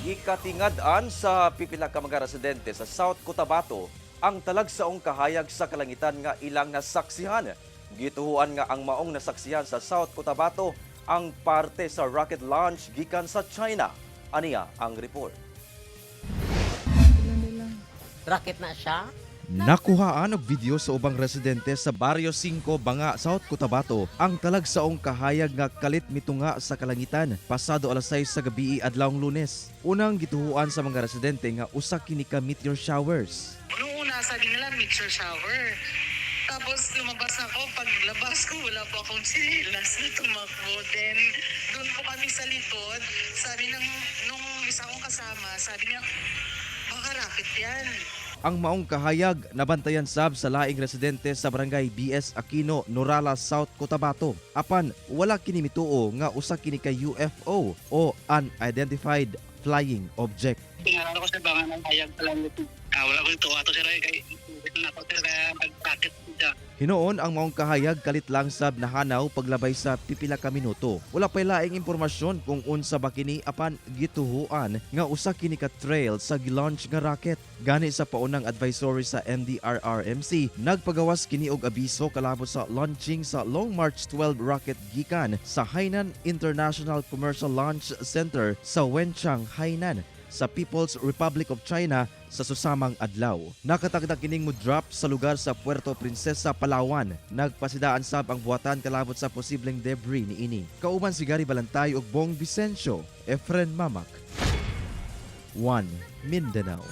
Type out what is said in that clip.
Gikatingad-an sa pipila ka mga residente sa South Cotabato ang talagsaong kahayag sa kalangitan nga ilang nasaksihan. Gituhuan nga ang maong nasaksihan sa South Cotabato ang parte sa rocket launch gikan sa China. Aniya ang report. Rocket na siya. Nakuhaan og video sa ubang residente sa Baryo 5, Banga, South Cotabato ang talagsaong kahayag nga kalit mitunga sa kalangitan pasado alas 6 sa gabi adlawng Lunes. Unang gituhuan sa mga residente nga usa kini ka meteor showers. Noong una, sabi nila meteor shower. Tapos lumabas ako, paglabas ko, wala po akong tsinelas na tumakbo. Then, doon po kami sa likod. Sabi ng, nung isa kong kasama, sabi niya, "Baka rocket yan." Ang maong kahayag nabantayan sab sa laing residente sa barangay BS Aquino, Norala, South Cotabato. Apan wala kini mituo nga usa kini ka UFO o unidentified flying object. Pinararo ko sa banga ng hayag sa langit. Ah, wala ko ito. Ato sir kay na ako sir kaya pag-rocket siya. Hinuon ang maong kahayag kalit lang sab nahanaw paglabay sa pipila ka minuto. Wala pay laing impormasyon kung unsa ba kini, apan gituhuan nga usa kini ka trail sa gilaunch nga rocket. Gani sa paunang advisory sa NDRRMC, nagpagawas kini og abiso kalabot sa launching sa Long March 12 rocket gikan sa Hainan International Commercial Launch Center sa Wenchang, Hainan sa People's Republic of China sa susamang adlaw. Nakatagda kining mo drop sa lugar sa Puerto Princesa, Palawan. Nagpasidaan sab ang buhatan kalabot sa posibleng debris niini. Kauban si Gary Balantay ug Bong Vicencio, Efren Mamak. 1 Mindanao.